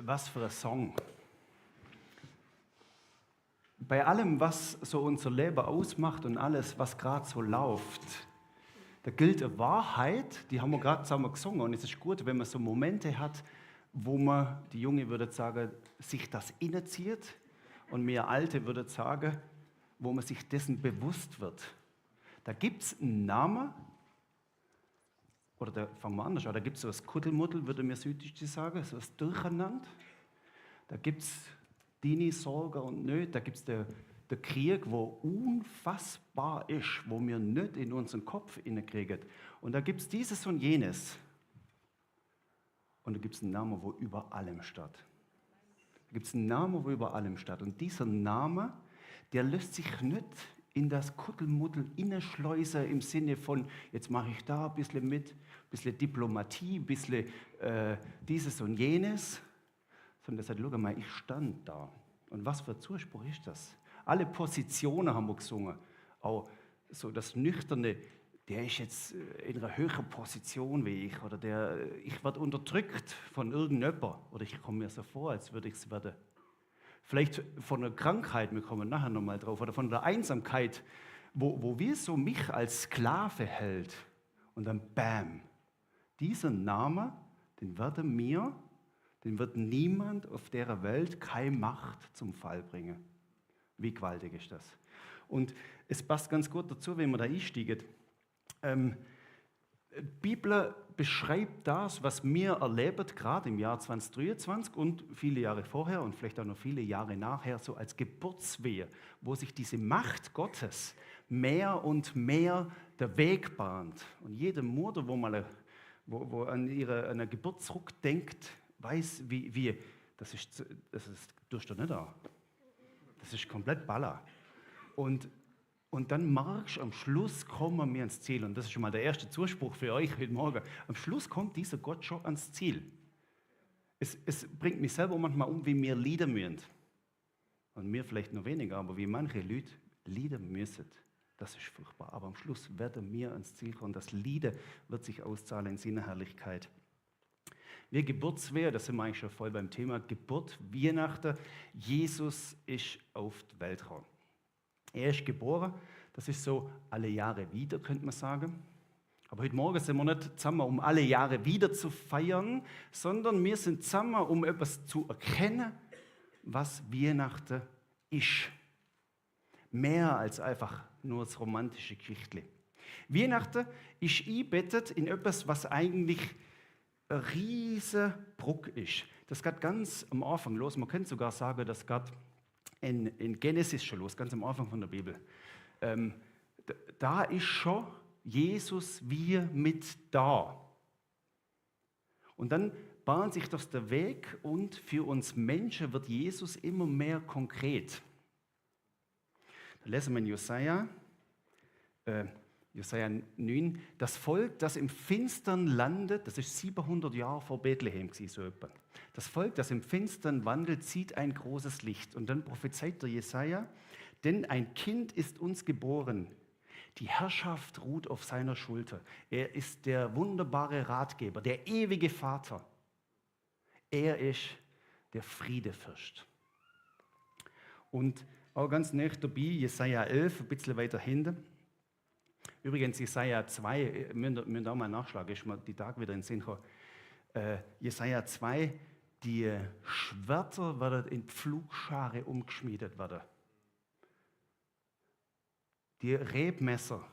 Was für ein Song. Bei allem, was so unser Leben ausmacht und alles, was gerade so läuft, da gilt eine Wahrheit, die haben wir gerade zusammen gesungen. Und es ist gut, wenn man so Momente hat, wo man, die Junge würde sagen, sich das innezieht und mir Alte würde sagen, wo man sich dessen bewusst wird. Da gibt es einen Namen, oder da fangen wir anders an, da gibt es so was Kuddelmuddel, würde mir Süddeutsche sagen, so was Durcheinander. Da gibt es Dini, Sorge und Nöte, da gibt es der Krieg, wo unfassbar ist, wo wir nicht in unseren Kopf kriegen. Und da gibt es dieses und jenes. Und da gibt es einen Namen, wo über allem steht. Da gibt es einen Namen, wo über allem steht. Und dieser Name, der lässt sich nicht in das Kuddelmuddel inneschleusen im Sinne von, jetzt mache ich da ein bisschen mit, ein bisschen Diplomatie, ein bisschen dieses und jenes. Sondern er sagt, schau mal, ich stand da. Und was für ein Zuspruch ist das? Alle Positionen haben wir gesungen. Auch so das Nüchterne, der ist jetzt in einer höheren Position wie ich. Oder ich werde unterdrückt von irgendjemandem. Oder ich komme mir so vor, als würde ich es werden. Vielleicht von einer Krankheit, wir kommen nachher nochmal drauf. Oder von der Einsamkeit, wo wir so mich als Sklave hält. Und dann bam, dieser Name, den wird niemand auf der Welt keine Macht zum Fall bringen. Wie gewaltig ist das? Und es passt ganz gut dazu, wenn wir da einsteigen. Die Bibel beschreibt das, was wir erleben, gerade im Jahr 2023 und viele Jahre vorher und vielleicht auch noch viele Jahre nachher, so als Geburtswehe, wo sich diese Macht Gottes mehr und mehr der Weg bahnt. Und jede Mutter, wo an eine Geburt zurückdenkt, weiß, das ist tust du nicht an. Das ist komplett Baller. Und dann merkst du, am Schluss kommen wir ans Ziel. Und das ist schon mal der erste Zuspruch für euch heute Morgen. Am Schluss kommt dieser Gott schon ans Ziel. Es bringt mich selber manchmal um, wie wir leiden müssen. Und mir vielleicht noch weniger, aber wie manche Leute leiden müssen. Das ist furchtbar. Aber am Schluss werden wir ans Ziel kommen. Das Leiden wird sich auszahlen in seiner Herrlichkeit. Wir Geburtswehe, da sind wir eigentlich schon voll beim Thema Geburt, Weihnachten. Jesus ist auf die Welt gekommen. Er ist geboren, das ist so alle Jahre wieder, könnte man sagen. Aber heute Morgen sind wir nicht zusammen, um alle Jahre wieder zu feiern, sondern wir sind zusammen, um etwas zu erkennen, was Weihnachten ist. Mehr als einfach nur das romantische Geschichtli. Weihnachten ist eingebettet in etwas, was eigentlich ein riesen Bruck ist. Das geht ganz am Anfang los. Man könnte sogar sagen, das geht in Genesis schon los, ganz am Anfang von der Bibel. Da ist schon Jesus wie mit da. Und dann bahnt sich das der Weg und für uns Menschen wird Jesus immer mehr konkret. Da lesen wir in Jesaja 9, das Volk, das im Finstern landet, das ist 700 Jahre vor Bethlehem so etwa. Das Volk, das im Finstern wandelt, sieht ein großes Licht. Und dann prophezeit der Jesaja, denn ein Kind ist uns geboren. Die Herrschaft ruht auf seiner Schulter. Er ist der wunderbare Ratgeber, der ewige Vater. Er ist der Friedefürst. Und auch ganz nah dabei, Jesaja 11, ein bisschen weiter hinten. Übrigens, Jesaja 2, müssen da mal nachschlagen, ist mir die Tage wieder in den Sinn gekommen. Jesaja 2, die Schwerter werden in Pflugschare umgeschmiedet werden. Die Rebmesser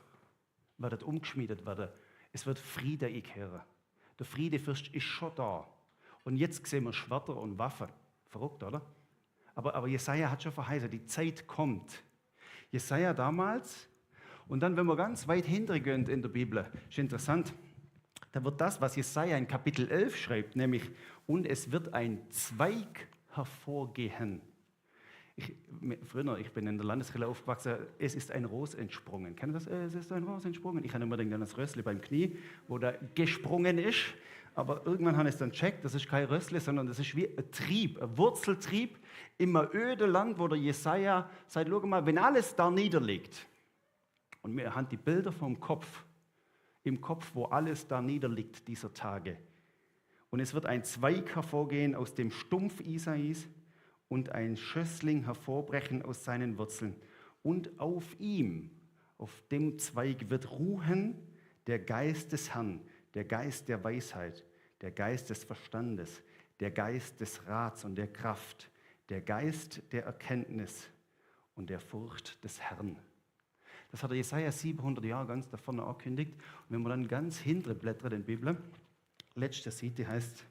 werden umgeschmiedet werden. Es wird Friede einkehren. Der Friedefürst ist schon da. Und jetzt sehen wir Schwerter und Waffen. Verrückt, oder? Aber Jesaja hat schon verheißen, die Zeit kommt. Jesaja damals. Und dann, wenn wir ganz weit hintergehen in der Bibel, ist interessant, da wird das, was Jesaja in Kapitel 11 schreibt, nämlich, und es wird ein Zweig hervorgehen. Ich bin in der Landeskirche aufgewachsen, es ist ein Ros entsprungen. Kennt ihr das? Es ist ein Ros entsprungen. Ich habe immer denkt an das Rössli beim Knie, wo da gesprungen ist. Aber irgendwann habe ich es dann gecheckt, das ist kein Rössli, sondern das ist wie ein Trieb, ein Wurzeltrieb im öden Land, wo der Jesaja sagt, schau mal, wenn alles da niederliegt, und wir haben die Bilder vom Kopf, im Kopf, wo alles da niederliegt dieser Tage. Und es wird ein Zweig hervorgehen aus dem Stumpf Isais und ein Schössling hervorbrechen aus seinen Wurzeln. Und auf ihm, auf dem Zweig, wird ruhen der Geist des Herrn, der Geist der Weisheit, der Geist des Verstandes, der Geist des Rats und der Kraft, der Geist der Erkenntnis und der Furcht des Herrn. Das hat der Jesaja 700 Jahre ganz da vorne angekündigt. Und wenn man dann ganz hinten blättert in der Bibel, letzte Seite heißt: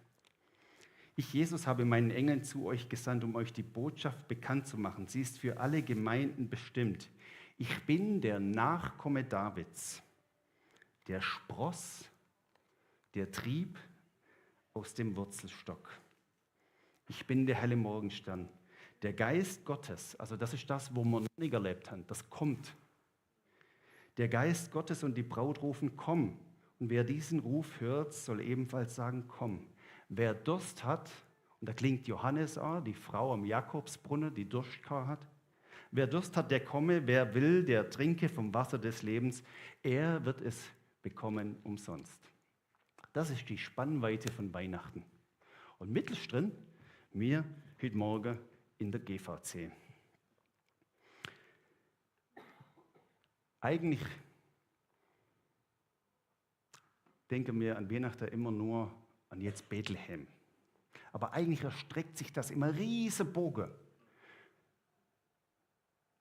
Ich, Jesus, habe meinen Engeln zu euch gesandt, um euch die Botschaft bekannt zu machen. Sie ist für alle Gemeinden bestimmt. Ich bin der Nachkomme Davids, der Spross, der Trieb aus dem Wurzelstock. Ich bin der helle Morgenstern. Der Geist Gottes, also das ist das, wo wir noch nicht erlebt haben, das kommt. Der Geist Gottes und die Braut rufen, komm. Und wer diesen Ruf hört, soll ebenfalls sagen, komm. Wer Durst hat, und da klingt Johannes an, die Frau am Jakobsbrunnen, die Durst hat. Wer Durst hat, der komme. Wer will, der trinke vom Wasser des Lebens. Er wird es bekommen umsonst. Das ist die Spannweite von Weihnachten. Und mittendrin, wir heute Morgen in der GVC. Eigentlich denken wir an Weihnachten immer nur an jetzt Bethlehem. Aber eigentlich erstreckt sich das immer riesen Bogen.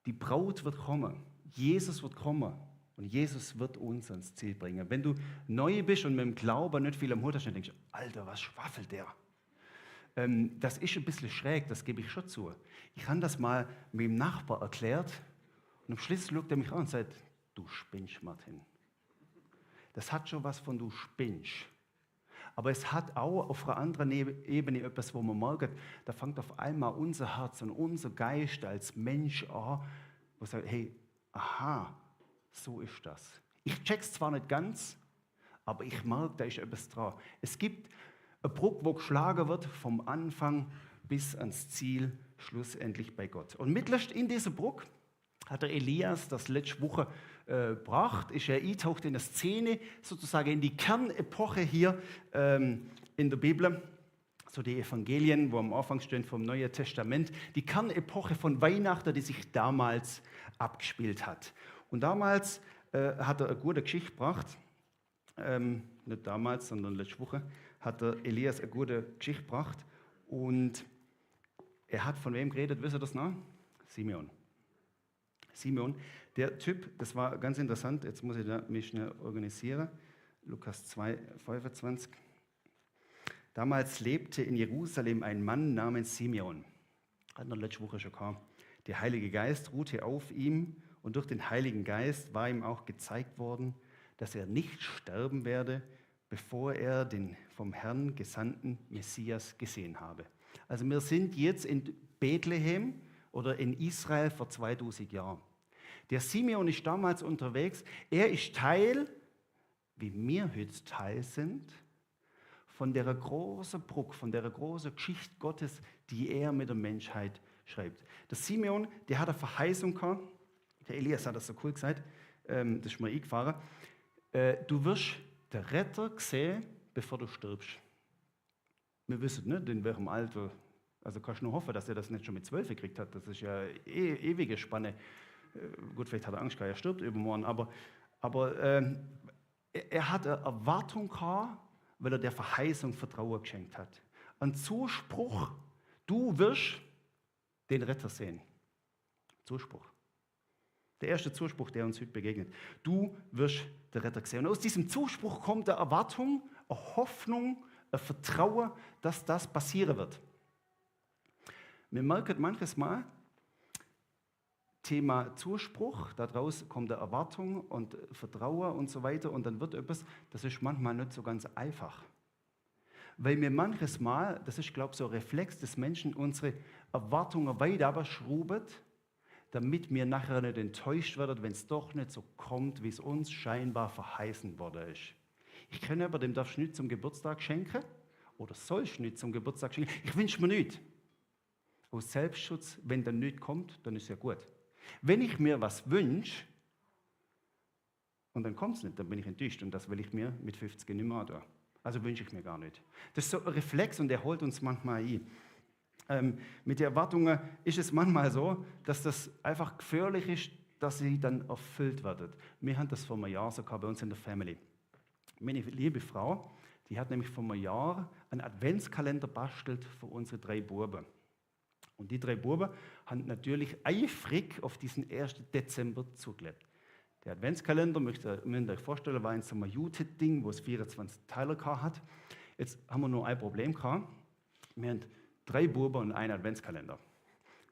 Die Braut wird kommen, Jesus wird kommen und Jesus wird uns ans Ziel bringen. Wenn du neu bist und mit dem Glauben nicht viel am Hut hast, dann denkst du, Alter, was schwaffelt der? Das ist ein bisschen schräg, das gebe ich schon zu. Ich habe das mal mit dem Nachbar erklärt und am Schluss schaut er mich an und sagt, du spinnst, Martin. Das hat schon was von du spinnst. Aber es hat auch auf einer anderen Ebene etwas, wo man merkt, da fängt auf einmal unser Herz und unser Geist als Mensch an, wo sagt, hey, aha, so ist das. Ich check's zwar nicht ganz, aber ich merke, da ist etwas dran. Es gibt eine Brücke, wo geschlagen wird, vom Anfang bis ans Ziel, schlussendlich bei Gott. Und mittlerweile in dieser Brücke hat der Elias das letzte Woche gebracht, ist er eintaucht in eine Szene, sozusagen in die Kernepoche hier in der Bibel, so die Evangelien, wo am Anfang stehen vom Neuen Testament, die Kernepoche von Weihnachten, die sich damals abgespielt hat. Und damals hat er eine gute Geschichte gebracht, nicht damals, sondern letzte Woche, hat der Elias eine gute Geschichte gebracht und er hat von wem geredet, wisst ihr das noch? Simeon. Simeon, der Typ, das war ganz interessant, jetzt muss ich mich schnell organisieren, Lukas 2, 25. Damals lebte in Jerusalem ein Mann namens Simeon, hatten wir letzte Woche schon gehabt. Der Heilige Geist ruhte auf ihm und durch den Heiligen Geist war ihm auch gezeigt worden, dass er nicht sterben werde, bevor er den vom Herrn gesandten Messias gesehen habe. Also wir sind jetzt in Bethlehem oder in Israel vor 2000 Jahren. Der Simeon ist damals unterwegs. Er ist Teil, wie wir heute Teil sind, von der großen Brücke, von der großen Geschichte Gottes, die er mit der Menschheit schreibt. Der Simeon, der hat eine Verheißung gehabt. Der Elias hat das so cool gesagt, das ist mir eingefahren. Du wirst den Retter sehen, bevor du stirbst. Wir wissen nicht, in welchem Alter. Also kannst du nur hoffen, dass er das nicht schon mit 12 gekriegt hat. Das ist ja ewige Spanne. Gut, vielleicht hat er Angst, er stirbt übermorgen. Aber er hat eine Erwartung gehabt, weil er der Verheißung Vertrauen geschenkt hat. Ein Zuspruch, du wirst den Retter sehen. Zuspruch. Der erste Zuspruch, der uns heute begegnet. Du wirst den Retter sehen. Und aus diesem Zuspruch kommt eine Erwartung, eine Hoffnung, ein Vertrauen, dass das passieren wird. Wir merken manches Mal, Thema Zuspruch, daraus kommt eine Erwartung und Vertrauen und so weiter und dann wird etwas, das ist manchmal nicht so ganz einfach. Weil wir manches Mal, das ist glaube ich so ein Reflex des Menschen, unsere Erwartungen weiter aber schrauben, damit wir nachher nicht enttäuscht werden, wenn es doch nicht so kommt, wie es uns scheinbar verheißen worden ist. Ich kann aber dem darfst du nicht zum Geburtstag schenken oder sollst du nicht zum Geburtstag schenken. Ich wünsche mir nicht. Aus Selbstschutz, wenn dann nichts kommt, dann ist ja gut. Wenn ich mir was wünsche und dann kommt es nicht, dann bin ich enttäuscht und das will ich mir mit 50 nicht mehr tun. Also wünsche ich mir gar nicht. Das ist so ein Reflex und der holt uns manchmal ein. Mit den Erwartungen ist es manchmal so, dass das einfach gefährlich ist, dass sie dann erfüllt werden. Wir haben das vor einem Jahr so gehabt bei uns in der Family. Meine liebe Frau, die hat nämlich vor einem Jahr einen Adventskalender bastelt für unsere 3 Buben. Und die 3 Buben haben natürlich eifrig auf diesen 1. Dezember zugelebt. Der Adventskalender, müsst ihr euch vorstellen, war ein so ein Jute-Ding, wo es 24 Teile hat. Jetzt haben wir nur ein Problem gehabt. Wir haben 3 Buben und einen Adventskalender.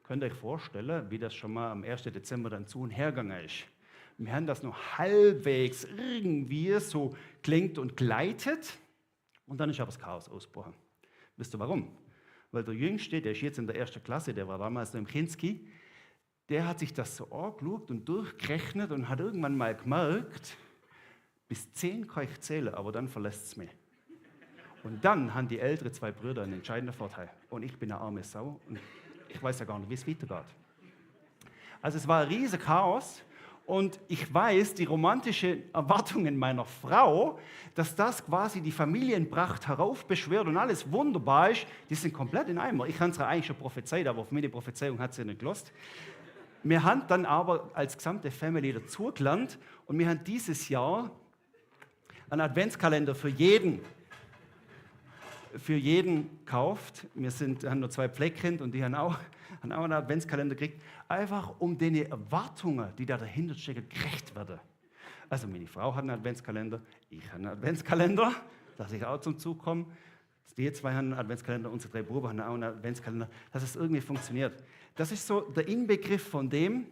Könnt ihr euch vorstellen, wie das schon mal am 1. Dezember dann zu und hergegangen ist. Wir haben das noch halbwegs irgendwie so klingt und gleitet und dann ist aber das Chaos ausgebrochen. Wisst ihr warum? Weil der Jüngste, der ist jetzt in der 1. Klasse, der war damals noch im Kinski, der hat sich das so angeschaut und durchgerechnet und hat irgendwann mal gemerkt, bis 10 kann ich zählen, aber dann verlässt es mich. Und dann haben die älteren 2 Brüder einen entscheidenden Vorteil. Und ich bin eine arme Sau und ich weiß ja gar nicht, wie es weitergeht. Also es war ein riesiges Chaos und ich weiß, die romantischen Erwartungen meiner Frau, dass das quasi die Familienpracht heraufbeschwört und alles wunderbar ist, die sind komplett in Eimer. Ich habe es ja eigentlich schon prophezeit, aber auf meine Prophezeiung hat sie nicht gelost. Wir haben dann aber als gesamte Family dazugelernt und wir haben dieses Jahr einen Adventskalender für jeden gekauft. Wir haben nur 2 Pflegekinder und die haben auch einen Adventskalender gekriegt, einfach um den Erwartungen, die da dahinter stecken, gerecht werden. Also meine Frau hat einen Adventskalender, ich habe einen Adventskalender, dass ich auch zum Zug komme. Die 2 haben einen Adventskalender, unsere 3 Brüder haben auch einen Adventskalender, dass es irgendwie funktioniert. Das ist so der Inbegriff von dem,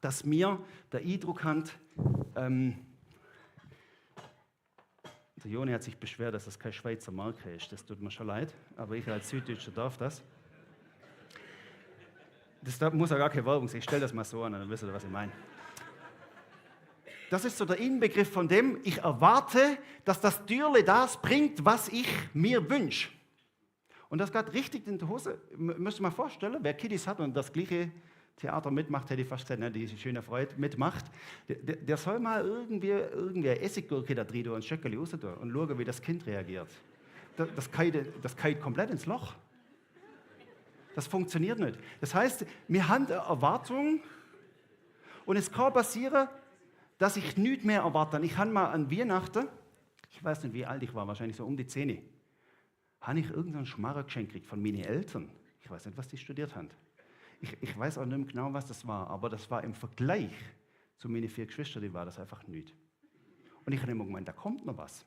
dass wir den Eindruck haben, der Joni hat sich beschwert, dass das keine Schweizer Marke ist. Das tut mir schon leid, aber ich als Süddeutscher darf das. Das muss ja gar keine Werbung sein. Ich stelle das mal so an, dann wisst ihr, was ich meine. Das ist so der Inbegriff von dem, ich erwarte, dass das Türle das bringt, was ich mir wünsche. Und das geht richtig in die Hose. Müsst ihr mal vorstellen, wer Kiddies hat und das gleiche Theater mitmacht, hätte ich fast gesagt, ne, die schöne Freude mitmacht, der soll mal irgendwie eine Essiggurke da drin und ein Schöckeli raus tun und schauen, wie das Kind reagiert. Das geht komplett ins Loch. Das funktioniert nicht. Das heißt, wir haben eine Erwartung und es kann passieren, dass ich nichts mehr erwarte. Ich habe mal an Weihnachten, ich weiß nicht, wie alt ich war, wahrscheinlich so um die 10, habe ich irgendein Schmarrer geschenkt gekriegt von meinen Eltern. Ich weiß nicht, was die studiert haben. Ich weiß auch nicht mehr genau, was das war, aber das war im Vergleich zu meinen 4 Geschwistern, die war das einfach nichts. Und ich habe immer gemeint, da kommt noch was.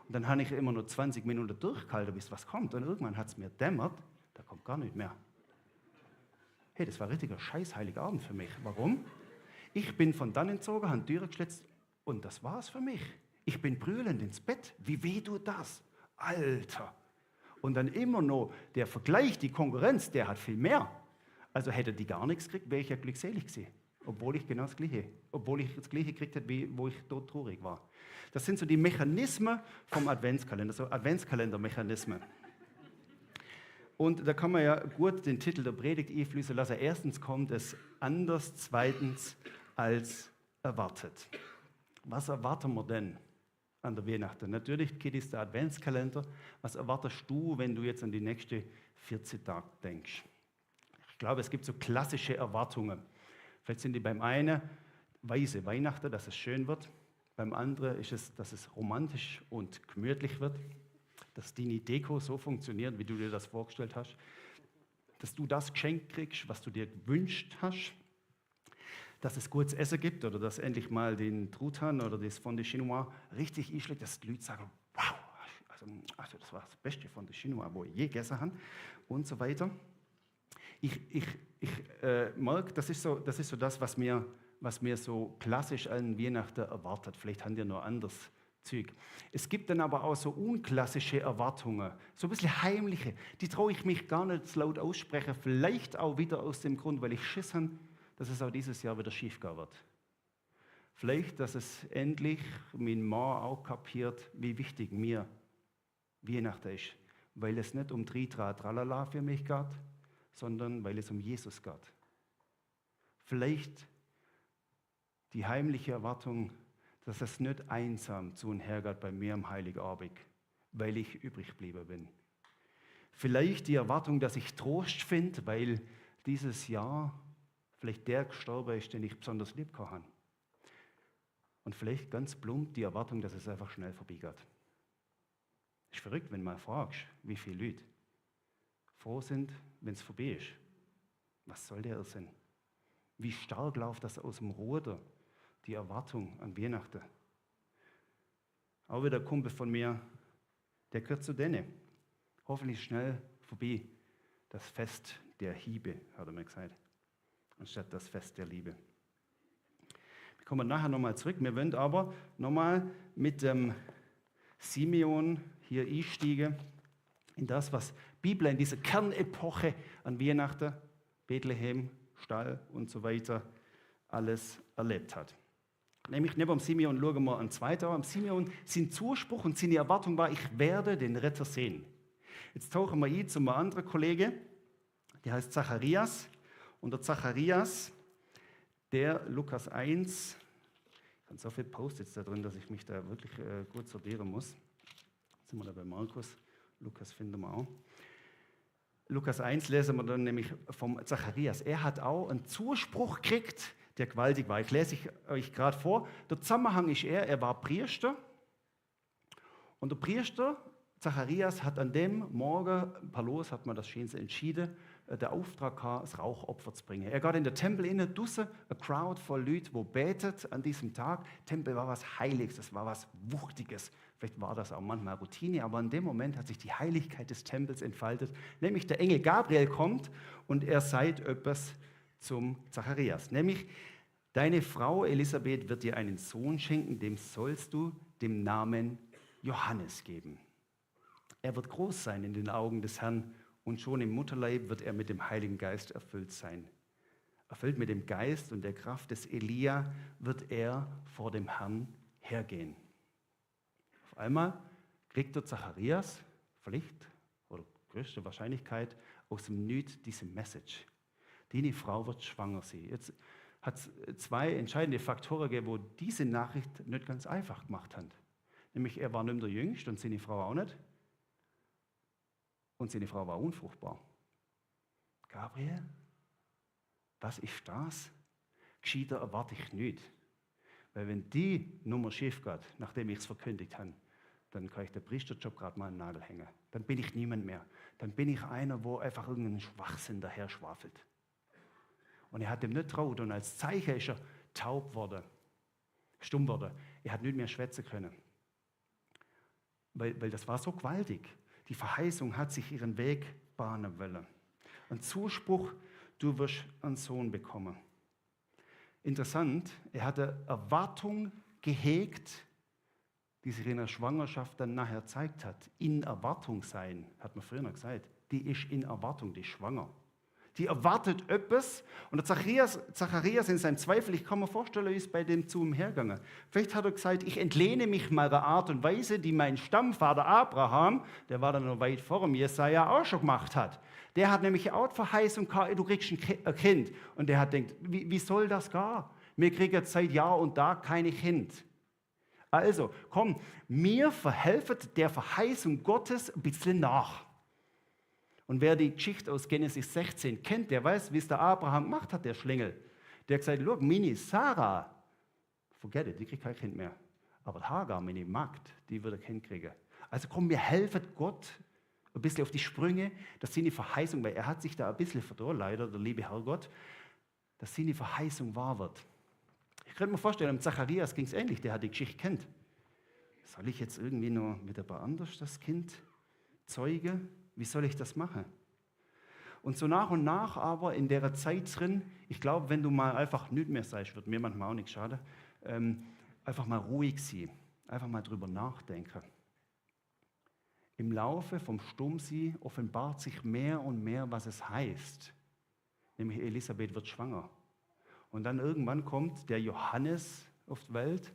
Und dann habe ich immer nur 20 Minuten durchgehalten, bis was kommt. Und irgendwann hat es mir dämmert, da kommt gar nicht mehr. Hey, das war ein richtiger Scheiß-Heiligabend für mich. Warum? Ich bin von dann entzogen, habe die Türe geschlitzt und das war's für mich. Ich bin brüllend ins Bett. Wie weh tut das? Alter! Und dann immer noch der Vergleich, die Konkurrenz, der hat viel mehr. Also hätte die gar nichts gekriegt, wäre ich ja glückselig gewesen. Obwohl ich das Gleiche gekriegt hätte, wie wo ich dort traurig war. Das sind so die Mechanismen vom Adventskalender, so Adventskalender-Mechanismen. Und da kann man ja gut den Titel der Predigt einfließen lassen. Erstens kommt es anders, zweitens als erwartet. Was erwarten wir denn an der Weihnachten? Natürlich, Kiddies, der Adventskalender. Was erwartest du, wenn du jetzt an die nächsten 14 Tage denkst? Ich glaube, es gibt so klassische Erwartungen. Vielleicht sind die beim einen weiße Weihnachten, dass es schön wird. Beim anderen ist es, dass es romantisch und gemütlich wird. Dass deine Deko so funktioniert, wie du dir das vorgestellt hast. Dass du das Geschenk kriegst, was du dir gewünscht hast. Dass es gutes Essen gibt oder dass endlich mal den Truthahn oder das Fondue Chinois richtig einschlägt, dass die Leute sagen, wow, also das war das Beste Fondue Chinois, wo ich je gegessen habe und so weiter. Ich merke, das ist so das, was mir so klassisch an Weihnachten erwartet. Vielleicht haben die noch anderes Zeug. Es gibt dann aber auch so unklassische Erwartungen, so ein bisschen heimliche, die traue ich mich gar nicht so laut aussprechen, vielleicht auch wieder aus dem Grund, weil ich Schiss habe, dass es auch dieses Jahr wieder schief gehen wird. Vielleicht, dass es endlich mein Mann auch kapiert, wie wichtig mir Weihnachten ist, weil es nicht um Tritra, Tralala für mich geht, sondern weil es um Jesus geht. Vielleicht die heimliche Erwartung, dass es nicht einsam zu und her geht bei mir am Heiligabend, weil ich übrig geblieben bin. Vielleicht die Erwartung, dass ich Trost finde, weil dieses Jahr vielleicht der gestorben ist, den ich besonders lieb habe. Und vielleicht ganz plump die Erwartung, dass es einfach schnell vorbeigeht. Ist verrückt, wenn du mal fragst, wie viele Leute froh sind, wenn es vorbei ist. Was soll der Irrsinn? Wie stark läuft das aus dem Ruder, die Erwartung an Weihnachten? Auch wieder ein Kumpel von mir, der gehört zu denen. Hoffentlich schnell vorbei. Das Fest der Hiebe, hat er mir gesagt, anstatt das Fest der Liebe. Wir kommen nachher nochmal zurück. Wir wollen aber nochmal mit dem Simeon hier einsteigen in das, was die Bibel in dieser Kernepoche an Weihnachten, Bethlehem, Stall und so weiter alles erlebt hat. Nämlich neben dem Simeon schauen wir an zweiter. Am Simeon sein Zuspruch und seine Erwartung war, ich werde den Retter sehen. Jetzt tauchen wir ein zu einem anderen Kollege, der heißt Zacharias. Und der Zacharias, der Lukas 1, ich habe so viele Post-its da drin, dass ich mich da wirklich gut sortieren muss. Jetzt sind wir da bei Markus, Lukas finden wir auch. Lukas 1 lesen wir dann nämlich vom Zacharias. Er hat auch einen Zuspruch gekriegt, der gewaltig war. Ich lese euch gerade vor. Der Zusammenhang ist er war Priester. Und der Priester Zacharias hat an dem Morgen, Paulus hat man das Schönste entschieden, der Auftrag gehabt, das Rauchopfer zu bringen. Er geht in den Tempel innen, draussen, eine Crowd voll Leute, wo betet an diesem Tag. Tempel war was Heiliges, das war was Wuchtiges. Vielleicht war das auch manchmal Routine, aber in dem Moment hat sich die Heiligkeit des Tempels entfaltet. Nämlich der Engel Gabriel kommt und er sagt etwas zum Zacharias. Nämlich, deine Frau Elisabeth wird dir einen Sohn schenken, dem sollst du den Namen Johannes geben. Er wird groß sein in den Augen des Herrn und schon im Mutterleib wird er mit dem Heiligen Geist erfüllt sein. Erfüllt mit dem Geist und der Kraft des Elia wird er vor dem Herrn hergehen. Auf einmal kriegt der Zacharias, vielleicht oder größte Wahrscheinlichkeit, aus dem Nichts diese Message. Deine Frau wird schwanger sein. Jetzt hat es zwei entscheidende Faktoren gegeben, wo diese Nachricht nicht ganz einfach gemacht haben. Nämlich er war nicht mehr der Jüngste und seine Frau auch nicht. Und seine Frau war unfruchtbar. Gabriel, was ist das? Gescheiter erwarte ich nicht. Weil wenn die Nummer schief geht, nachdem ich es verkündigt habe, dann kann ich den Priesterjob gerade mal an den Nagel hängen. Dann bin ich niemand mehr. Dann bin ich einer, wo einfach irgendeinen Schwachsinn daher schwafelt. Und er hat dem nicht traut und als Zeichen ist er taub geworden, stumm geworden. Er hat nicht mehr schwätzen können. Weil das war so gewaltig. Die Verheißung hat sich ihren Weg bahnen wollen. Ein Zuspruch, du wirst einen Sohn bekommen. Interessant, er hatte Erwartung gehegt, die sich in der Schwangerschaft dann nachher gezeigt hat. In Erwartung sein, hat man früher noch gesagt. Die ist in Erwartung, die ist schwanger. Die erwartet etwas. Und der Zacharias in seinem Zweifel, ich kann mir vorstellen, ist bei dem zu ihm hergegangen. Vielleicht hat er gesagt, ich entlehne mich meiner Art und Weise, die mein Stammvater Abraham, der war dann noch weit vor dem Jesaja, auch schon gemacht hat. Der hat nämlich auch die Verheißung gehabt, du kriegst ein Kind. Und der hat gedacht, wie soll das gehen? Wir kriegen jetzt seit Jahr und Tag keine Kind. Also, komm, mir verhelfen der Verheißung Gottes ein bisschen nach. Und wer die Geschichte aus Genesis 16 kennt, der weiß, wie es der Abraham gemacht hat, der Schlingel. Der hat gesagt, schau, meine Sarah, forget it, die kriegt kein Kind mehr. Aber die Hagar, meine Magd, die wird ein Kind kriegen. Also komm, wir helfen Gott ein bisschen auf die Sprünge, dass seine Verheißung, weil er hat sich da ein bisschen verdorben, leider, der liebe Herrgott, dass seine Verheißung wahr wird. Ich könnte mir vorstellen, am Zacharias ging es ähnlich, der hat die Geschichte kennt. Soll ich jetzt irgendwie noch mit jemand anders das Kind zeugen? Wie soll ich das machen? Und so nach und nach aber in der Zeit drin, ich glaube, wenn du mal einfach nicht mehr sagst, wird mir manchmal auch nicht schaden, einfach mal ruhig sein, einfach mal drüber nachdenken. Im Laufe vom Stummsein offenbart sich mehr und mehr, was es heißt. Nämlich Elisabeth wird schwanger. Und dann irgendwann kommt der Johannes auf die Welt.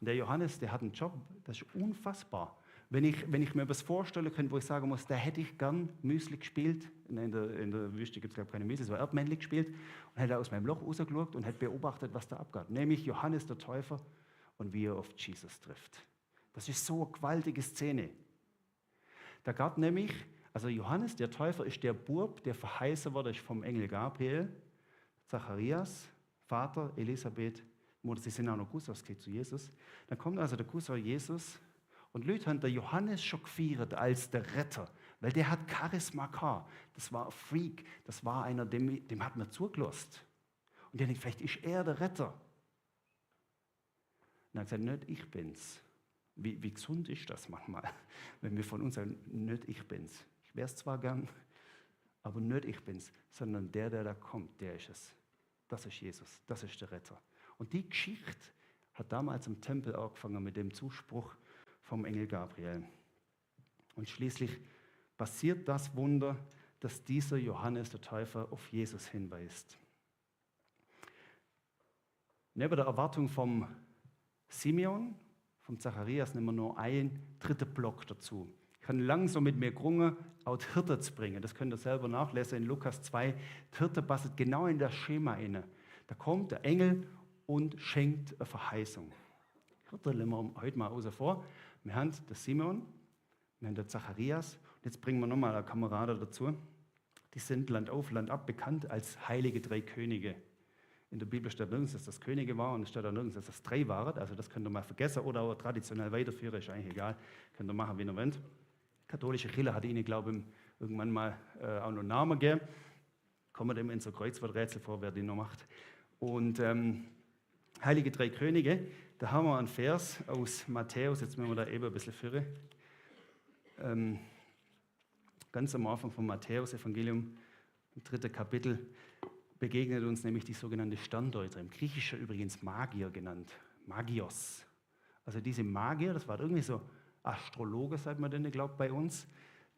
Und der Johannes, der hat einen Job, das ist unfassbar. Wenn ich mir etwas vorstellen könnte, wo ich sagen muss, da hätte ich gern Müsli gespielt, in der Wüste gibt es glaube ich keine Müsli, es war Erdmännli gespielt, und hätte aus meinem Loch rausgeschaut und hätte beobachtet, was da abgeht. Nämlich Johannes der Täufer und wie er auf Jesus trifft. Das ist so eine gewaltige Szene. Da gab nämlich, also Johannes der Täufer ist der Bub, der verheißen wurde vom Engel Gabriel, Zacharias, Vater, Elisabeth, Mutter, sie sind auch noch Cousin zu Jesus. Dann kommt also der Cousin Jesus und Leute haben der Johannes schon gefeiert als der Retter, weil der hat Charisma gehabt. Das war ein Freak, das war einer, dem hat man zugelassen. Und der denkt, vielleicht ist er der Retter. Und er hat gesagt, nicht ich bin's. Wie gesund ist das manchmal, wenn wir von uns sagen, nicht ich bin's. Ich wäre es zwar gern, aber nicht ich bin's, sondern der da kommt, der ist es. Das ist Jesus, das ist der Retter. Und die Geschichte hat damals im Tempel angefangen mit dem Zuspruch vom Engel Gabriel. Und schließlich passiert das Wunder, dass dieser Johannes der Täufer auf Jesus hinweist. Neben der Erwartung vom Simeon, vom Zacharias, nehmen wir nur einen dritten Block dazu. Ich habe langsam mit mir gerungen, auch die Hirte zu bringen. Das könnt ihr selber nachlesen in Lukas 2. Die Hirte passt genau in das Schema rein. Da kommt der Engel und schenkt eine Verheißung. Hirte nehmen wir heute mal außer vor. Wir haben den Simeon, wir haben den Zacharias. Und jetzt bringen wir nochmal eine Kamerade dazu. Die sind Land auf, Land ab bekannt als heilige drei Könige. In der Bibel steht nirgends, dass das Könige war und es steht auch nirgends, dass das drei waren. Also das könnt ihr mal vergessen oder auch traditionell weiterführen, ist eigentlich egal. Könnt ihr machen, wie ihr wollt. Die katholische Kirche hat ihnen, glaube ich, irgendwann mal auch noch einen Namen gegeben. Kommt immer in so Kreuzworträtsel vor, wer die noch macht. Und heilige drei Könige, da haben wir einen Vers aus Matthäus, jetzt müssen wir da eben ein bisschen führen. Ganz am Anfang vom Matthäus-Evangelium, im 3. Kapitel, begegnet uns nämlich die sogenannte Sterndeuter, im Griechischen übrigens Magier genannt, Magios. Also diese Magier, das war irgendwie so Astrologe, sagt man denn, glaubt bei uns,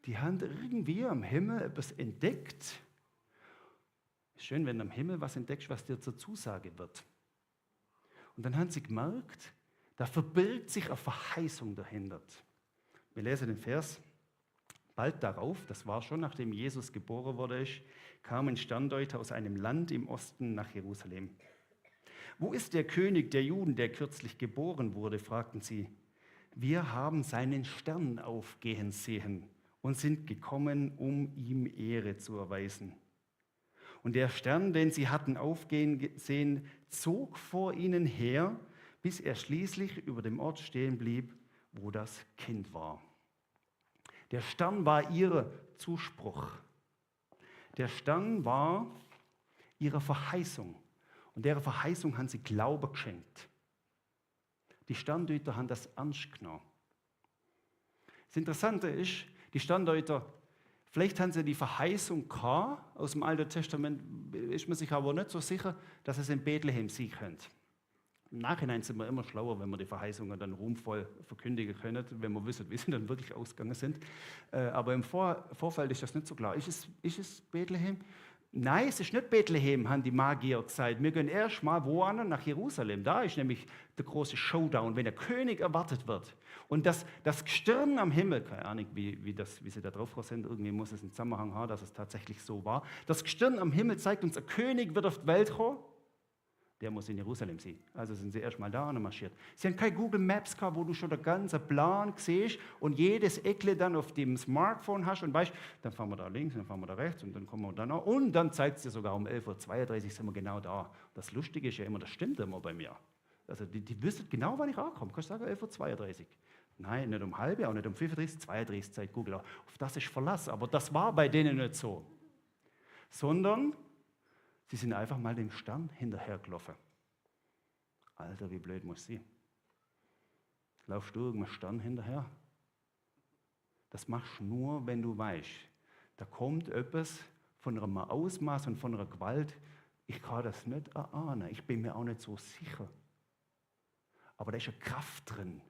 die haben irgendwie am Himmel etwas entdeckt. Ist schön, wenn du am Himmel was entdeckst, was dir zur Zusage wird. Und dann haben sie gemerkt, da verbirgt sich eine Verheißung dahinter. Wir lesen den Vers. Bald darauf, das war schon nachdem Jesus geboren wurde, kamen Sterndeuter aus einem Land im Osten nach Jerusalem. Wo ist der König der Juden, der kürzlich geboren wurde, fragten sie. Wir haben seinen Stern aufgehen sehen und sind gekommen, um ihm Ehre zu erweisen. Und der Stern, den sie hatten aufgehen sehen, zog vor ihnen her, bis er schließlich über dem Ort stehen blieb, wo das Kind war. Der Stern war ihr Zuspruch. Der Stern war ihre Verheißung. Und der Verheißung haben sie Glaube geschenkt. Die Sterndeuter haben das ernst genommen. Das Interessante ist, die Sterndeuter, vielleicht haben sie die Verheißung gehabt, aus dem Alten Testament ist man sich aber nicht so sicher, dass es in Bethlehem sein könnte. Im Nachhinein sind wir immer schlauer, wenn wir die Verheißungen dann ruhmvoll verkündigen können, wenn wir wissen, wie sie dann wirklich ausgegangen sind. Aber im Vorfeld ist das nicht so klar. Ist es Bethlehem? Nein, es ist nicht Bethlehem, haben die Magier gesagt. Wir gehen erst mal woanders nach Jerusalem. Da ist nämlich der große Showdown, wenn der König erwartet wird. Und das Gestirn am Himmel, keine Ahnung, wie sie da drauf sind, irgendwie muss es einen Zusammenhang haben, dass es tatsächlich so war. Das Gestirn am Himmel zeigt uns, ein König wird auf die Welt kommen. Der muss in Jerusalem sein. Also sind sie erst mal da und marschiert. Sie haben keine Google Maps gehabt, wo du schon den ganzen Plan siehst und jedes Eckle dann auf dem Smartphone hast und weißt, dann fahren wir da links, dann fahren wir da rechts und dann kommen wir da noch. Und dann zeigt es dir sogar um 11.32 Uhr sind wir genau da. Das Lustige ist ja immer, das stimmt immer bei mir. Also die wissen genau, wann ich ankomme. Kannst du sagen, 11.32 Uhr? Nein, nicht um halbe, auch nicht um 35, 32 Zeit Google. Auf das ist Verlass. Aber das war bei denen nicht so. Sondern sie sind einfach mal dem Stern hinterhergelaufen. Alter, wie blöd muss sie? Laufst du irgendeinem Stern hinterher? Das machst du nur, wenn du weißt, da kommt etwas von einem Ausmaß und von einer Gewalt. Ich kann das nicht erahnen. Ich bin mir auch nicht so sicher. Aber da ist eine Kraft drin.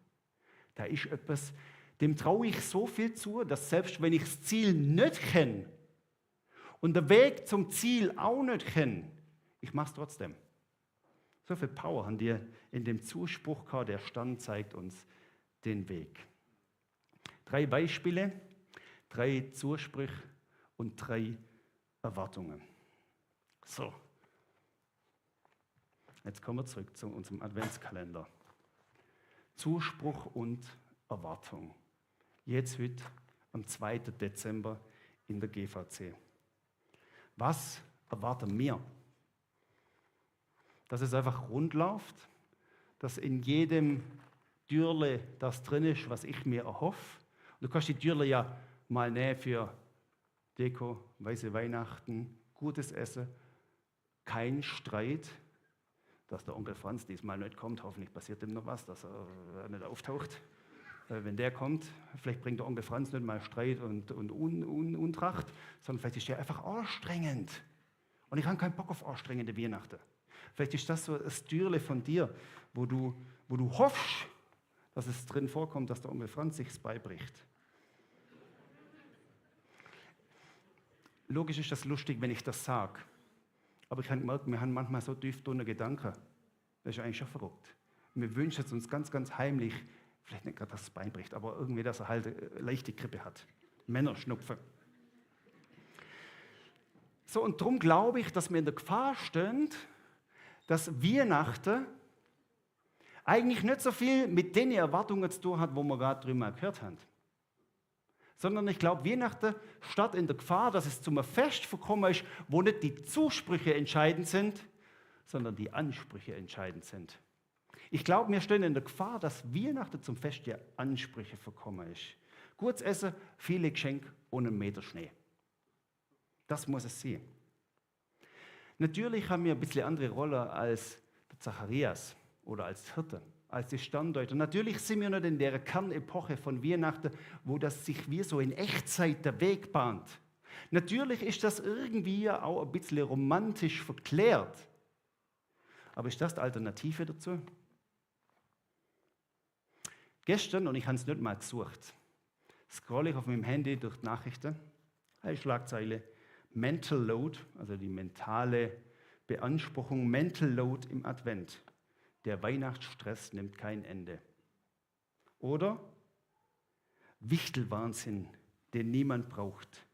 Da ist etwas, dem traue ich so viel zu, dass selbst wenn ich das Ziel nicht kenne, und der Weg zum Ziel auch nicht kennen, ich mache es trotzdem. So viel Power haben die in dem Zuspruch gehabt, der Stern zeigt uns den Weg. 3 Beispiele, 3 Zusprüche und 3 Erwartungen. So, jetzt kommen wir zurück zu unserem Adventskalender. Zuspruch und Erwartung. Jetzt wird am 2. Dezember in der GVC. Was erwarten wir? Dass es einfach rund läuft, dass in jedem Türle das drin ist, was ich mir erhoffe. Und du kannst die Türle ja mal nehmen für Deko, weiße Weihnachten, gutes Essen, kein Streit, dass der Onkel Franz diesmal nicht kommt. Hoffentlich passiert ihm noch was, dass er nicht auftaucht. Wenn der kommt, vielleicht bringt der Onkel Franz nicht mal Streit und Untracht, sondern vielleicht ist der einfach anstrengend. Und ich habe keinen Bock auf anstrengende Weihnachten. Vielleicht ist das so das Türle von dir, wo du hoffst, dass es drin vorkommt, dass der Onkel Franz sich beibricht. Logisch ist das lustig, wenn ich das sage. Aber ich habe gemerkt, wir haben manchmal so tief drunter Gedanken. Das ist eigentlich schon verrückt. Wir wünschen es uns ganz, ganz heimlich, vielleicht nicht gerade, dass das Bein bricht, aber irgendwie, dass er halt eine leichte Grippe hat. Männerschnupfen. So, und darum glaube ich, dass wir in der Gefahr stehen, dass Weihnachten eigentlich nicht so viel mit den Erwartungen zu tun hat, wo wir gerade drüber gehört haben. Sondern ich glaube, Weihnachten steht in der Gefahr, dass es zum Fest verkommen ist, wo nicht die Zusprüche entscheidend sind, sondern die Ansprüche entscheidend sind. Ich glaube, wir stehen in der Gefahr, dass Weihnachten zum Fest der Ansprüche verkommen ist. Gutes Essen, viele Geschenke und 1 Meter Schnee. Das muss es sein. Natürlich haben wir ein bisschen andere Rolle als der Zacharias oder als Hirte, als die Sterndeuter. Natürlich sind wir nicht in der Kernepoche von Weihnachten, wo das sich wie so in Echtzeit der Weg bahnt. Natürlich ist das irgendwie auch ein bisschen romantisch verklärt. Aber ist das die Alternative dazu? Gestern, und ich habe es nicht mal gesucht, scrolle ich auf meinem Handy durch die Nachrichten, eine Schlagzeile, Mental Load, also die mentale Beanspruchung, Mental Load im Advent. Der Weihnachtsstress nimmt kein Ende. Oder Wichtelwahnsinn, den niemand braucht.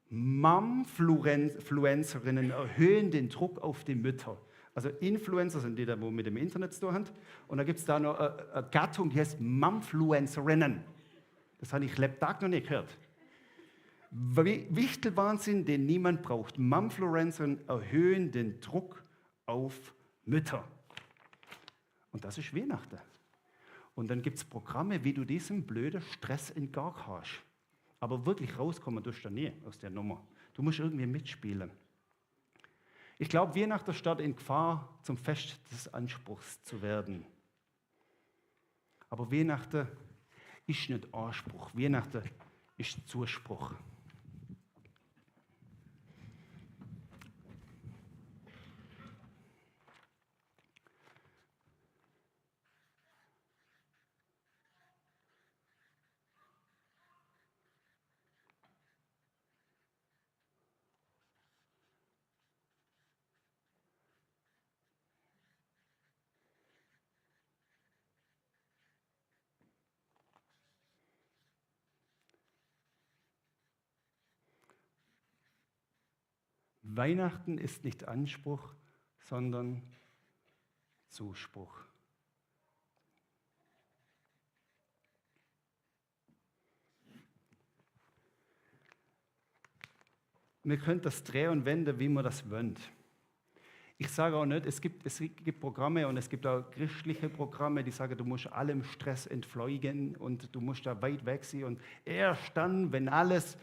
Mom-Fluencerinnen erhöhen den Druck auf die Mütter. Also Influencer sind die, die mit dem Internet zu tun haben. Und da gibt es da noch eine Gattung, die heißt Mom-Fluencerinnen. Das habe ich Lebtag noch nicht gehört. Wichtelwahnsinn, den niemand braucht. Mom-Fluencerinnen erhöhen den Druck auf Mütter. Und das ist Weihnachten. Und dann gibt es Programme, wie du diesem blöden Stress entgehen kannst. Aber wirklich rauskommen tust du nie aus der Nummer. Du musst irgendwie mitspielen. Ich glaube, Weihnachten steht in Gefahr, zum Fest des Anspruchs zu werden. Aber Weihnachten ist nicht Anspruch. Weihnachten ist Zuspruch. Weihnachten ist nicht Anspruch, sondern Zuspruch. Wir können das drehen und wenden, wie man das wollen. Ich sage auch nicht, es gibt Programme und es gibt auch christliche Programme, die sagen, du musst allem Stress entfliehen und du musst da weit weg sein. Und erst dann, wenn alles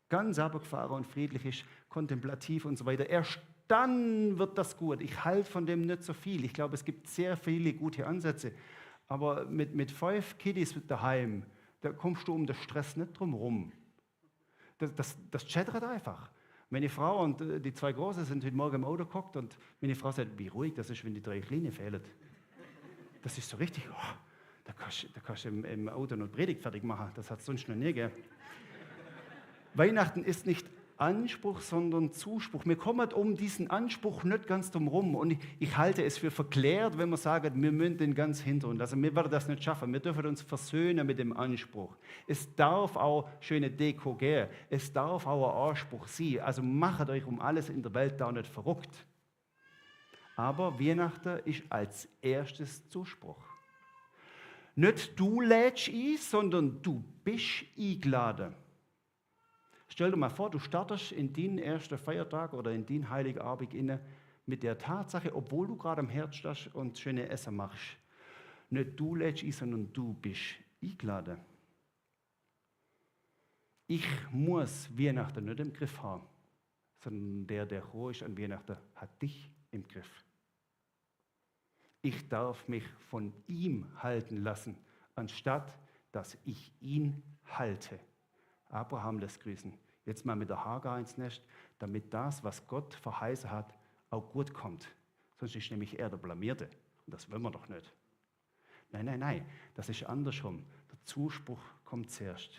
ganz abgefahren und friedlich ist, kontemplativ und so weiter, erst dann wird das gut. Ich halte von dem nicht so viel. Ich glaube, es gibt sehr viele gute Ansätze. Aber mit 5 Kiddies daheim, da kommst du um den Stress nicht drum rum. Das chattert einfach. Meine Frau und die 2 Großen sind heute Morgen im Auto geguckt und meine Frau sagt, wie ruhig das ist, wenn die 3 Kleinen fehlen. Das ist so richtig, da kannst du im Auto noch Predigt fertig machen. Das hat es sonst noch nie gegeben. Weihnachten ist nicht Anspruch, sondern Zuspruch. Wir kommen um diesen Anspruch nicht ganz drum rum. Und ich halte es für verklärt, wenn wir sagen, wir müssen den ganz hinter uns. Also wir werden das nicht schaffen. Wir dürfen uns versöhnen mit dem Anspruch. Es darf auch schöne Deko geben. Es darf auch ein Anspruch sein. Also macht euch um alles in der Welt da nicht verrückt. Aber Weihnachten ist als erstes Zuspruch. Nicht du lädst ein, sondern du bist eingeladen. Stell dir mal vor, du startest in den ersten Feiertag oder in den Heiligen Abend inne mit der Tatsache, obwohl du gerade am Herd stehst und schöne Essen machst. Nicht du lädst ein, sondern du bist eingeladen. Ich muss Weihnachten nicht im Griff haben, sondern der hoch ist an Weihnachten, hat dich im Griff. Ich darf mich von ihm halten lassen, anstatt dass ich ihn halte. Abraham lässt grüßen. Jetzt mal mit der Hagar ins Nest, damit das, was Gott verheißen hat, auch gut kommt. Sonst ist nämlich er der Blamierte. Und das wollen wir doch nicht. Nein, das ist andersrum. Der Zuspruch kommt zuerst.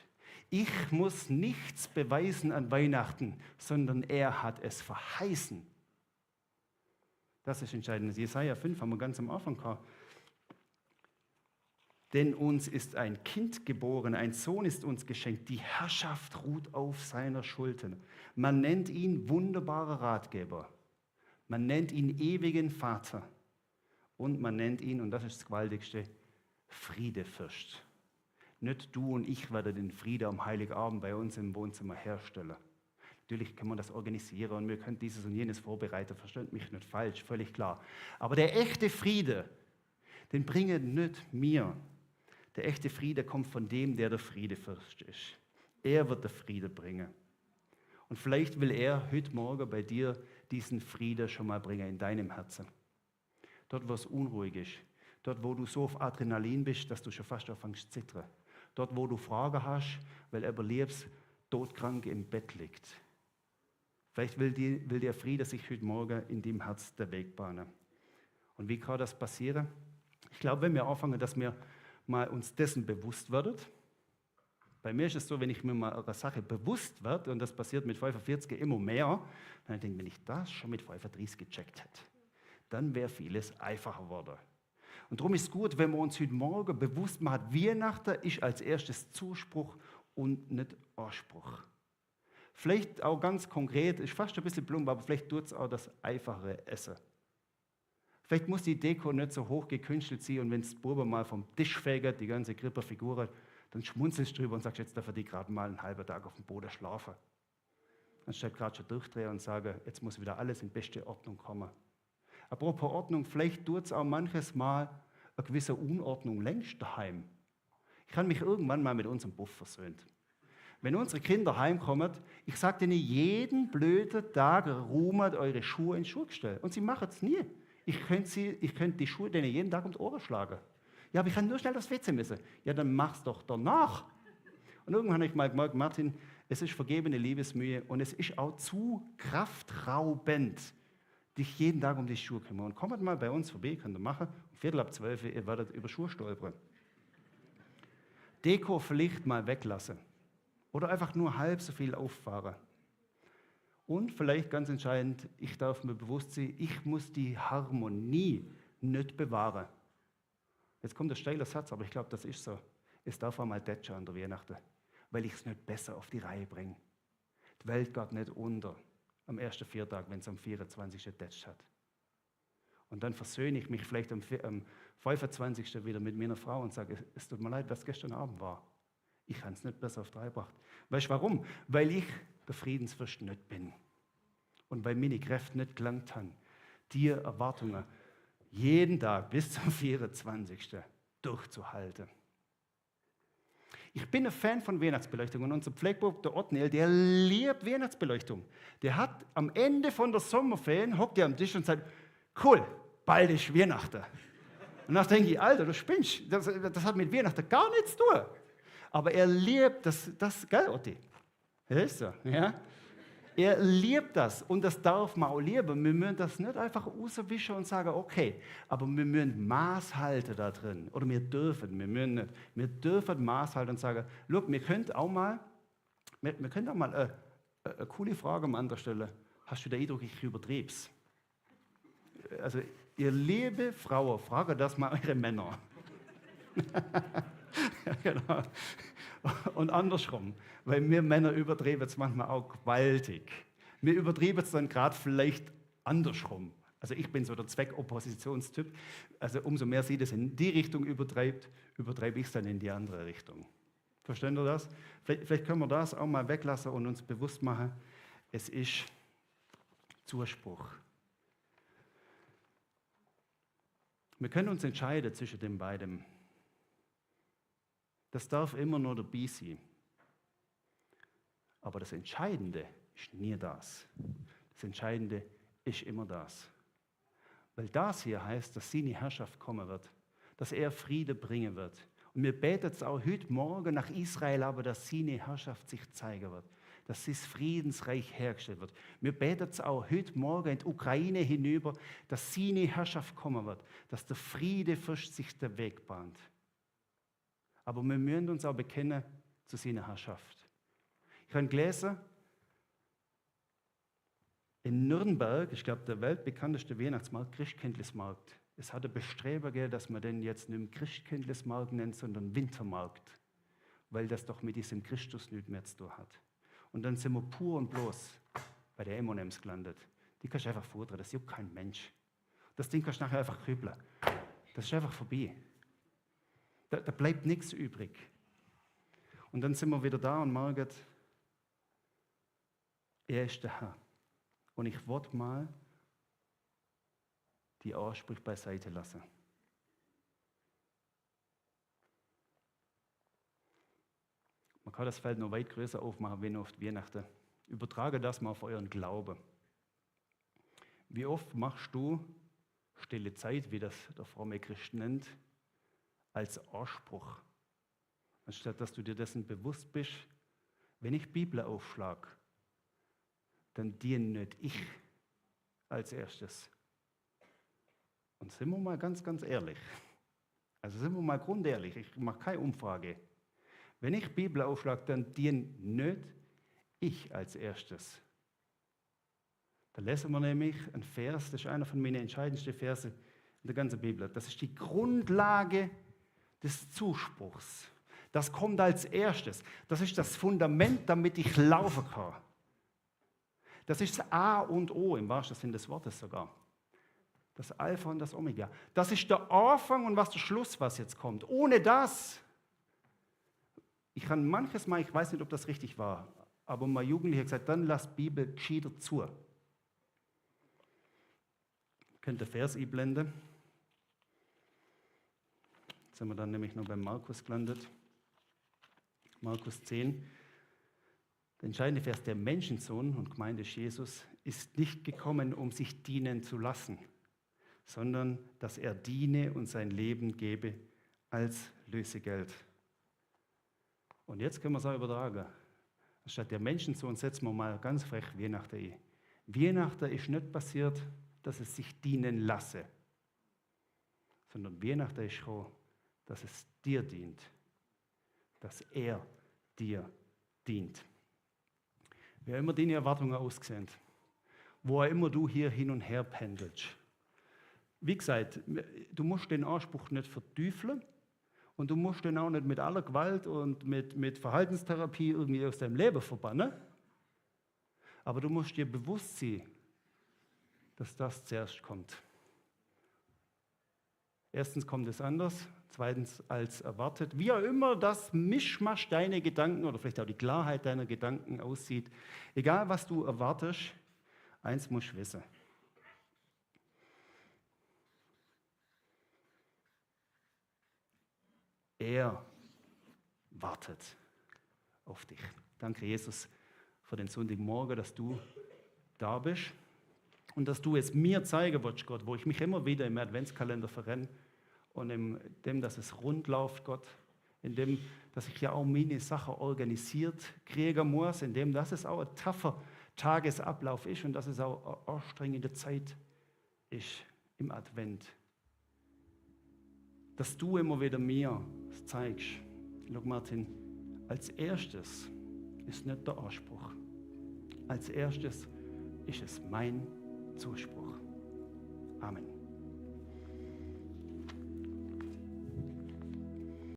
Ich muss nichts beweisen an Weihnachten, sondern er hat es verheißen. Das ist entscheidend. Jesaja 5 haben wir ganz am Anfang gehabt. Denn uns ist ein Kind geboren, ein Sohn ist uns geschenkt, die Herrschaft ruht auf seiner Schultern. Man nennt ihn wunderbarer Ratgeber, man nennt ihn ewigen Vater und man nennt ihn, und das ist das Gewaltigste, Friedefürst. Nicht du und ich werden den Frieden am Heiligabend bei uns im Wohnzimmer herstellen. Natürlich können wir das organisieren und wir können dieses und jenes vorbereiten, versteht mich nicht falsch, völlig klar. Aber der echte Friede, den bringen nicht mir. Der echte Friede kommt von dem, der der Friedefürst ist. Er wird den Friede bringen. Und vielleicht will er heute Morgen bei dir diesen Frieden schon mal bringen in deinem Herzen. Dort, wo es unruhig ist. Dort, wo du so auf Adrenalin bist, dass du schon fast anfängst zu zittern. Dort, wo du Fragen hast, weil er überlebst, todkrank im Bett liegt. Vielleicht will der Friede sich heute Morgen in dem Herz der Weg bahnen. Und wie kann das passieren? Ich glaube, wenn wir anfangen, dass wir mal uns dessen bewusst werden. Bei mir ist es so, wenn ich mir mal einer Sache bewusst werde, und das passiert mit 45 immer mehr, dann denke ich, wenn ich das schon mit 35 gecheckt hätte, dann wäre vieles einfacher geworden. Und darum ist es gut, wenn wir uns heute Morgen bewusst machen, Weihnachten ist als erstes Zuspruch und nicht Anspruch. Vielleicht auch ganz konkret, ist fast ein bisschen plump, aber vielleicht tut es auch das einfache Essen. Vielleicht muss die Deko nicht so hoch gekünstelt sein und wenn es Buben mal vom Tisch fegt, die ganze Krippe-Figur, dann schmunzelst du drüber und sagst, jetzt darf die gerade mal einen halben Tag auf dem Boden schlafen. Anstatt gerade schon durchdrehen und sagen, jetzt muss wieder alles in beste Ordnung kommen. Apropos Ordnung, vielleicht tut es auch manches Mal eine gewisse Unordnung längst daheim. Ich habe mich irgendwann mal mit unserem Buff versöhnt. Wenn unsere Kinder heimkommen, ich sage denen jeden blöden Tag, ruhmet eure Schuhe ins Schuhgestell. Und sie machen es nie. Ich könnte die Schuhe denen jeden Tag um die Ohren schlagen. Ja, aber ich kann nur schnell aufs WC müssen. Ja, dann mach's doch danach. Und irgendwann habe ich mal gemerkt, Martin, es ist vergebene Liebesmühe und es ist auch zu kraftraubend, dich jeden Tag um die Schuhe kümmern. Und kommt mal bei uns vorbei, könnt ihr machen, um 11:45, ihr werdet über Schuhe stolpern. Deko vielleicht mal weglassen. Oder einfach nur halb so viel auffahren. Und vielleicht ganz entscheidend, ich darf mir bewusst sein, ich muss die Harmonie nicht bewahren. Jetzt kommt der steile Satz, aber ich glaube, das ist so. Es darf einmal tätschen an der Weihnachten, weil ich es nicht besser auf die Reihe bringe. Die Welt geht nicht unter am ersten Viertag, wenn es am 24. tätscht hat. Und dann versöhne ich mich vielleicht am 25. wieder mit meiner Frau und sage, es tut mir leid, was gestern Abend war. Ich habe es nicht besser auf die Reihe gebracht. Weißt du warum? Weil ich der Friedensfürst nicht bin. Und weil meine Kräfte nicht gelangt haben, die Erwartungen jeden Tag bis zum 24. durchzuhalten. Ich bin ein Fan von Weihnachtsbeleuchtung und unser Pflegbub, der Ottniel, der liebt Weihnachtsbeleuchtung. Der hat am Ende von der Sommerferien, hockt er am Tisch und sagt, cool, bald ist Weihnachten. Und dann denke ich, Alter, du spinnst, das hat mit Weihnachten gar nichts zu tun. Aber er liebt das gell, Otti? Ja, ist so, ja? Er liebt das und das darf man auch lieben. Wir müssen das nicht einfach rauswischen und sagen, okay, aber wir müssen Maß halten da drin. Oder wir dürfen Maß halten und sagen, look, wir könnten auch mal eine coole Frage am anderen stellen. Hast du den Eindruck, ich übertreibe es? Also, ihr liebe Frauen, frage das mal eure Männer. Genau. Und andersrum, weil wir Männer übertreiben es manchmal auch gewaltig. Wir übertreiben es dann gerade vielleicht andersrum. Also ich bin so der Versteht ihr das? Vielleicht können wir das auch mal weglassen und uns bewusst machen, es ist Zuspruch. Wir können uns entscheiden zwischen den beiden. Das darf immer nur dabei sein. Aber das Entscheidende ist nie das. Das Entscheidende ist immer das. Weil das hier heißt, dass seine Herrschaft kommen wird, dass er Friede bringen wird. Und wir beten es auch heute Morgen nach Israel, aber dass seine Herrschaft sich zeigen wird, dass das Friedensreich hergestellt wird. Wir beten es auch heute Morgen in die Ukraine hinüber, dass seine Herrschaft kommen wird, dass der Friede fürst sich der Weg bahnt. Aber wir müssen uns auch bekennen zu seiner Herrschaft. Ich habe gelesen, in Nürnberg, ich glaube, der weltbekannteste Weihnachtsmarkt, Christkindlesmarkt. Es hatte Bestreben gegeben, dass man den jetzt nicht mehr Christkindlesmarkt nennt, sondern Wintermarkt, weil das doch mit diesem Christus nicht mehr zu tun hat. Und dann sind wir pur und bloß bei der M&M's gelandet. Die kannst du einfach futtern, das juckt kein Mensch. Das Ding kannst du nachher einfach kübeln. Das ist einfach vorbei. Da bleibt nichts übrig. Und dann sind wir wieder da und merken, er ist der Herr. Und ich wollte mal die Ansprüche beiseite lassen. Man kann das Feld noch weit größer aufmachen, wenn auf Weihnachten. Übertrage das mal auf euren Glauben. Wie oft machst du stille Zeit, wie das der fromme Christ nennt, als Anspruch? Anstatt dass du dir dessen bewusst bist, wenn ich Bibel aufschlage, dann diene nicht ich als erstes. Und sind wir mal ganz, ganz ehrlich. Also sind wir mal grundehrlich, ich mache keine Umfrage. Wenn ich Bibel aufschlage, dann diene nicht ich als erstes. Da lesen wir nämlich einen Vers, das ist einer von meinen entscheidendsten Versen in der ganzen Bibel. Das ist die Grundlage des Zuspruchs. Das kommt als erstes. Das ist das Fundament, damit ich laufen kann. Das ist das A und O, im wahrsten Sinne des Wortes sogar. Das Alpha und das Omega. Das ist der Anfang und was der Schluss, was jetzt kommt. Ohne das, ich kann manches Mal, ich weiß nicht, ob das richtig war, aber mein Jugendlicher hat gesagt, dann lass Bibel gescheiter zu. Könnt ihr Vers einblenden? Jetzt sind wir dann nämlich noch beim Markus gelandet. Markus 10. Der entscheidende Vers, der Menschensohn, und gemeint ist Jesus, ist nicht gekommen, um sich dienen zu lassen, sondern dass er diene und sein Leben gebe als Lösegeld. Und jetzt können wir es auch übertragen. Statt der Menschensohn setzen wir mal ganz frech Weihnachten ein. Weihnachten ist nicht passiert, dass es sich dienen lasse, sondern Weihnachten ist gekommen, dass es dir dient, dass er dir dient. Wie auch immer deine Erwartungen aussehen, wo auch immer du hier hin und her pendelst. Wie gesagt, du musst den Anspruch nicht verteufeln und du musst den auch nicht mit aller Gewalt und mit Verhaltenstherapie irgendwie aus deinem Leben verbannen. Aber du musst dir bewusst sein, dass das zuerst kommt. Erstens kommt es anders, zweitens als erwartet. Wie auch immer das Mischmasch deiner Gedanken oder vielleicht auch die Klarheit deiner Gedanken aussieht, egal was du erwartest, eins musst du wissen. Er wartet auf dich. Danke, Jesus, für den Sonntagmorgen, dass du da bist und dass du es mir zeigen willst, Gott, wo ich mich immer wieder im Adventskalender verrenne und in dem, dass es rund läuft, Gott, in dem, dass ich ja auch meine Sachen organisiert kriegen muss, in dem, dass es auch ein taffer Tagesablauf ist und dass es auch eine anstrengende Zeit ist im Advent. Dass du immer wieder mir zeigst, schau Martin, als erstes ist nicht der Anspruch. Als erstes ist es mein Zuspruch. Amen.